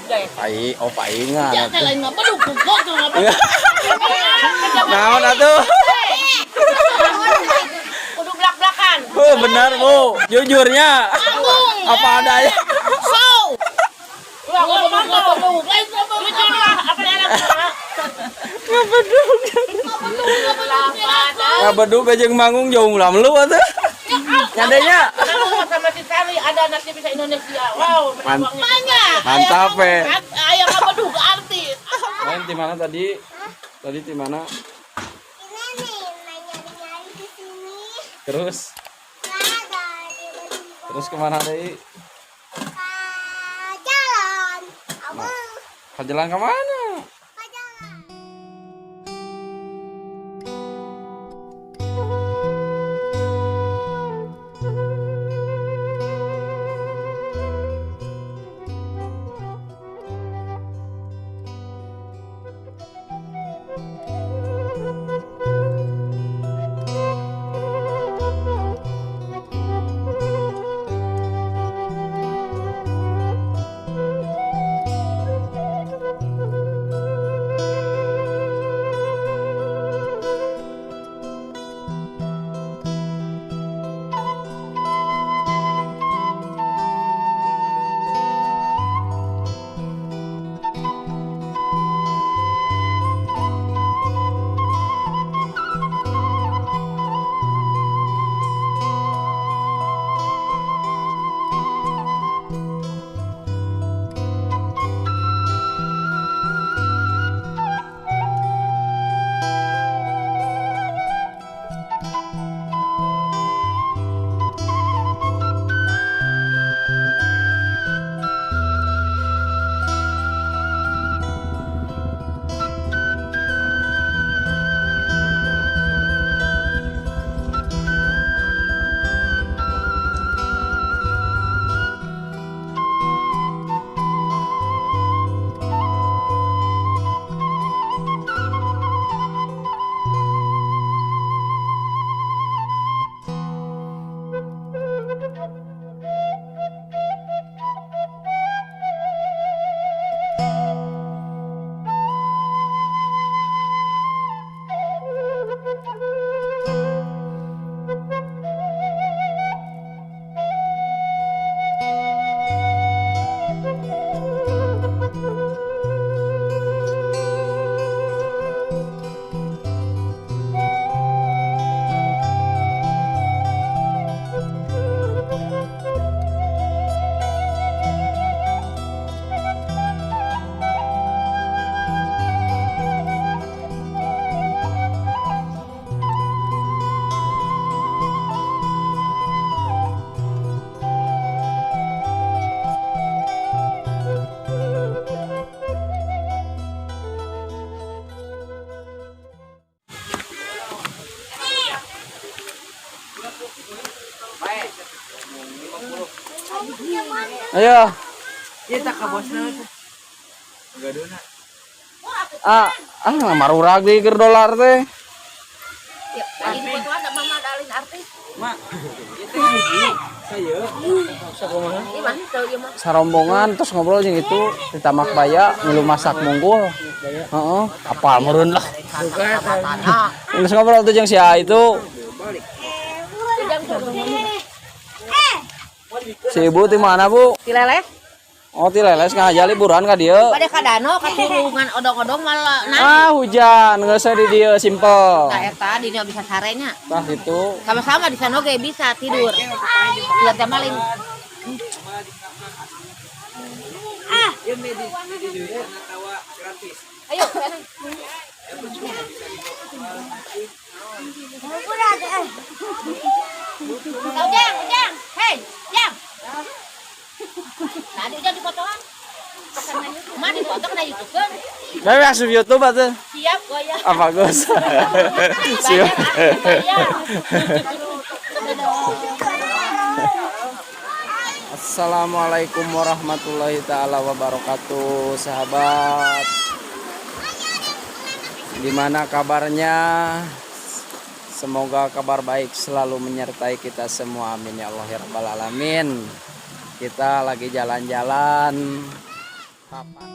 Guys. Pai, oh paingan. Ya, Atuh. lain ngabedug kok tuh ngabedug. Naon atuh? Kudu blak-blakan. Oh, benar, Bu. Jujurnya. Manggung. Apa adanya. So. Wah, ngabedug. Lain ngabedug. Lah, apa anak? Ngabedug. Ngabedug aja manggung jauh lah lu atuh. Nyadanya. Manggung sama si Sari ada anaknya bisa Indonesia. Wow, banyak. Mantap, eh. Ayam ngabedug artis. Main di mana tadi? Tadi di mana? Ini nih, nyari-nyari di sini. Terus Nggak ada, tiba-tiba terus kemana tadi? ke jalan. Apa? Ke jalan kemana? Ke jalan. Ayo. Kita ka bosna tuh. Gaduna. Ah, ah marurag deui keur dolar teh. Ya, ini foto ada mama ada alin artis. Mak, itu hiji. Saya. Sakumaha? Ini mah teu ieu mah. Sarombongan terus ngobrol jeung itu di Tamak Baya ngilu masak munggul. Heeh, apal meureun lah. Geus ngobrol tuh jeung si A itu. Si ibu di mana, Bu? Dileles. Oh, ti Leles ngaja liburan ka dieu. Pada ka danau ka tulungan odong-odong malah nah. Ah, hujan, geus di dieu simple. Tah eta di dieu bisa sarenya. Tah gitu. Sama-sama di sana oge bisa tidur. Lihat teh maling. Ah. Ayo, sana. Ujang, Ujang. Hei, Jang. Tadi Ujang dipotongan. Ma dipotong na YouTube kan. Gawe asup YouTube atuh. Siap goyah. Ah, bagus. Siap. Bayar, Assalamualaikum warahmatullahi taala wabarakatuh, sahabat. Gimana kabarnya? Semoga kabar baik selalu menyertai kita semua. Amin ya Allah ya rabbal alamin. Kita lagi jalan-jalan Papat.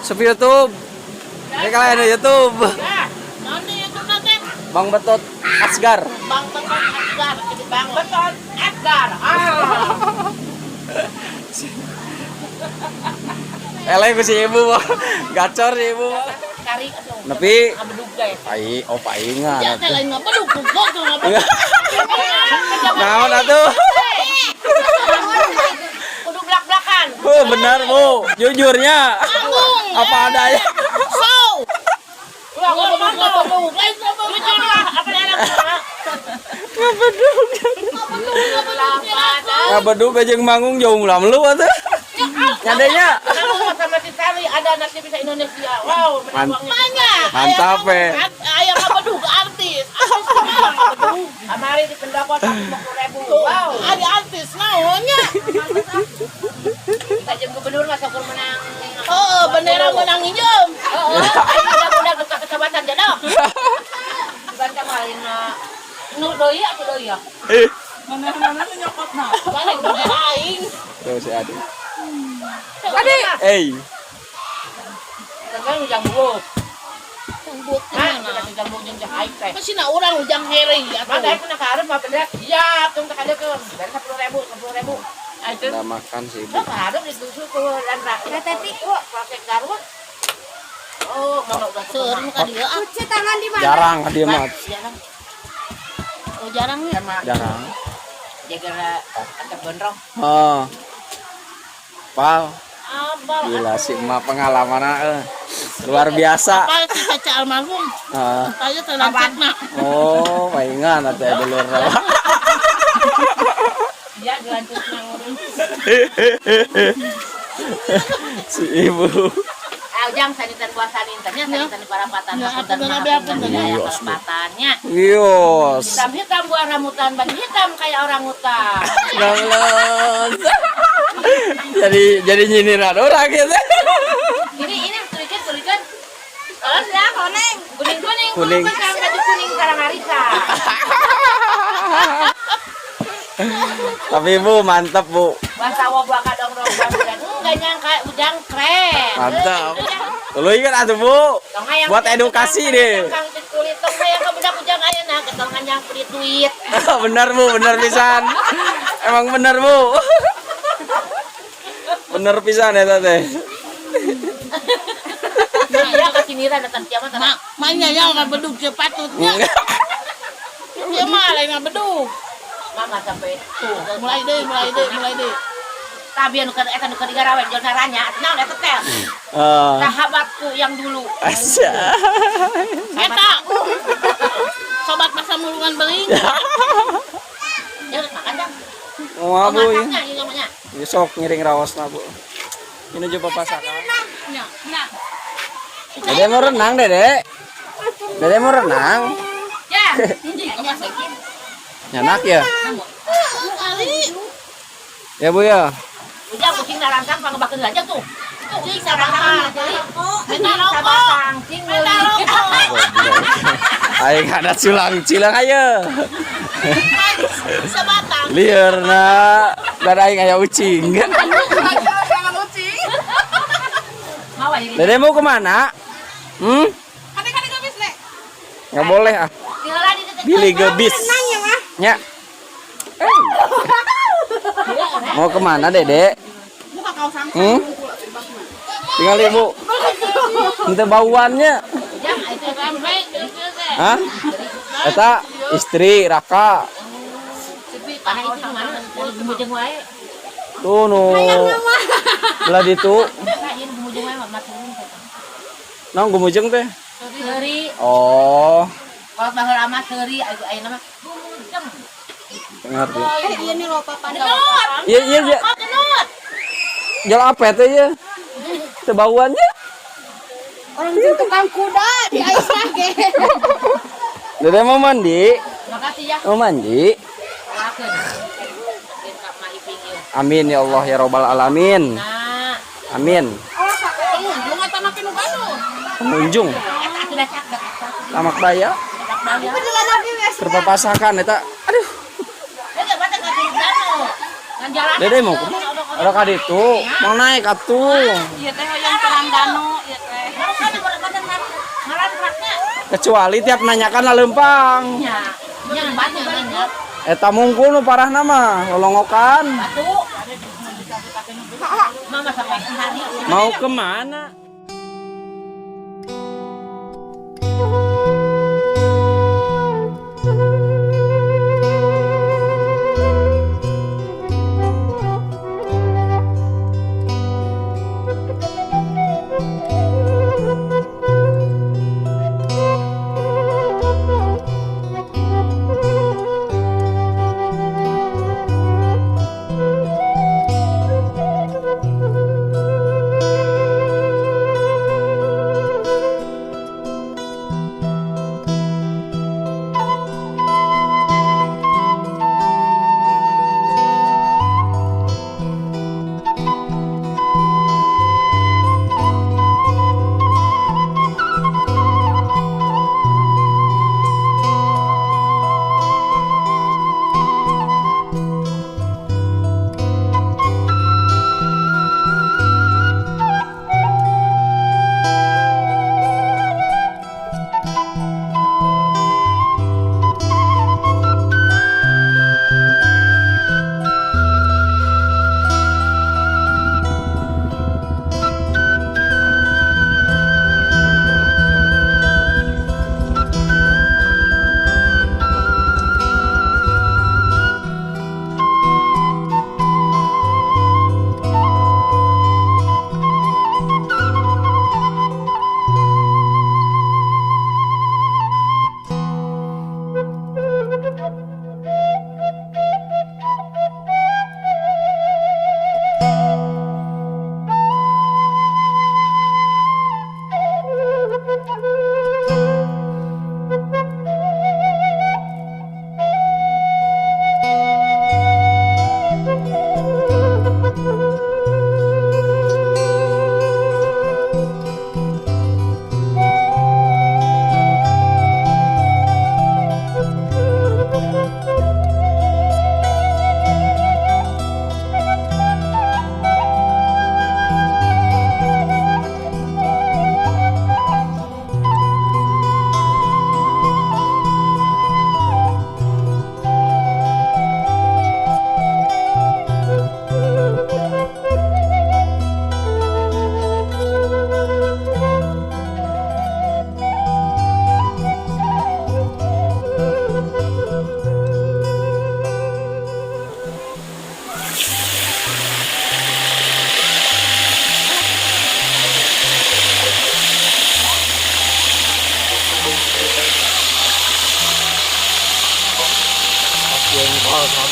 Sa YouTube. Ini kalian ada YouTube. Nanti itu nanti Bang Betot Asgar. Bang Betot Asgar, jadi Bang Betot Asgar. Ah. Eleh ku si ibu mah. Gacor si ibu mah. Cari atuh. Nepi Ngabedug teh. ai oh paingan. Ya teh lain ngabedug, kok tuh ngabedug. Naon atuh? Kudu blak-blakan. Oh, benar, Bu. Jujurnya. Manggung. Apa adanya. So. Ulah ngomong ngomong. Lain ngomong. Apa anak? Ngabedug. Ngabedug jeung manggung jauh ulah melu atuh. Nyadenya. Kamu sama si Sari ada nasib bisa Indonesia. Wow, Mantap. Mantap, eh. Ayam ngabedug artis. Artis kumaha ngabedug. Kamari di pendopo 150.000. Wow. Ada artis naonnya. Tajam gubernur mah syukur menang. Oh, bendera menang injem. Heeh. Udah ke kecamatan jadok. Bantah malin mah. Nu deui atuh deui ya. Mana-mana tuh nyokot nah. Balik bendera aing. Tuh si Adi. Adi. Eh. Sekarang ujang buuk. Nah, ujang buuk jeung cah aing teh. Masih na urang ujang heri atuh. Mata aing pernah ka arep mah bendera siap tong ka kadeukeun. Dari 10.000, 10.000. Aing teh Udah makan si ibu. sok ka arep ditusuk ku dan Teti. Wah, pakai Garut. Oh, mana udah seueur nu ka dieu ah. Cuci tangan di mana? Jarang ka dia mah. Jarang. Oh, jarang nih. Jarang. Jaga atap gondrong. Oh. Pal. Abal. Gila sih emak pengalaman luar biasa. Apal si Caca almarhum. Heeh. Saya terlancatna. Oh, palingan atuh dulur. Iya, dilanjutna ngurus. Si ibu. Ujang sanitan buah sanintannya sanitan di parapatan hapunten parapatannya. Yos. Hitam-hitam buah rambutan, baju hitam kayak orang hutan. Jadi nyindiran orang gitu. Ini tulikan. Oh, ya, kuning. Kuning-kuning. Kuning. Baju kuning karang harisa. Tapi Bu, mantap Bu. Bahasa wa buah kadong dong, enggak nyangka ujang keren. Mantap. Tuluy kan atuh Bu. Buat edukasi deh. Kulit tong hayang ka budak ujang ayeuna ketongan yang kulit duit. Benar Bu, benar pisan. Emang benar Bu. Bener pisan eta teh. Iya kasiniran datang kiamat. Mak, maknya yang nggak beduk sepatutnya. Dia mah lain nggak beduk. Mama sampai tuh, mulai deh. Tapi anu eta nu keur digarawe jeung naranya, naon eta teh? Sahabatku yang dulu. Asya. Eta. Sobat masa mulungan beling. Ya makan dong. Moal Bu. Masaknya ieu namanya. Ya sok ngiring raosna Bu. Ini juga papasakan. Nah. Dede mau renang, Dede. Dede mau renang. Ya. Nyanak ya? Ya Bu ya. Ujang kucing narangkang pangebakeun aja tuh. Kucing narangkang Minta rokok. Cing Minta rokok. Aing ada cilang-cilang aja. Sebatang. Lieur na dan aing aya ucing. Jangan ucing. Dede mau kemana? Hmm? Kade-kade gebis, Nek. Nggak boleh ah. Billy gebis. Nya. Mau kemana Dede? Tinggal ibu. Ente bauannya. Hah? Eta istri Raka. Tuh nu. Belah ditu. Nang gumujeng teh? Seuri. Oh. Kalau baheula mah seuri, ayeuna mah gumujeng. Ngerti. Iya nih lo papa. Iya iya iya. Jalan apa teh ya? Teu bauannya. Orang tukang kuda di Aisyah ge. Dede mau mandi? Makasih ya. Mau mandi? Amin ya Allah ya robbal alamin. Amin. Pengunjung. Tamak baya. Terpapasakan eta. Aduh. Dede mau kemana? Ada ka ditu, mau naik atuh. Ieu teh hoyong terang danu, ieu teh. Kecuali tiap nanyakan lah lempang. Eta mungkul nu parahna mah, lolongokan. Mau kemana?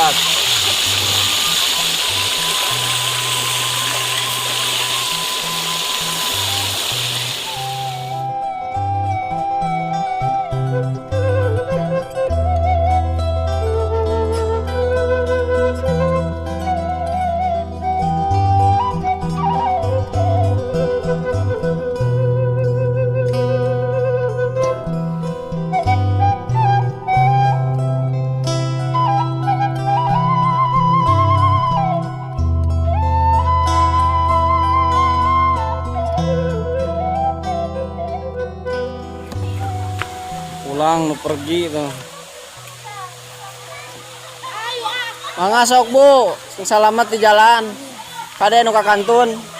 Lewat. Pulang nu pergi tuh. Mangga sok, Bu, sing salamat di jalan. Kade nu ka kantun.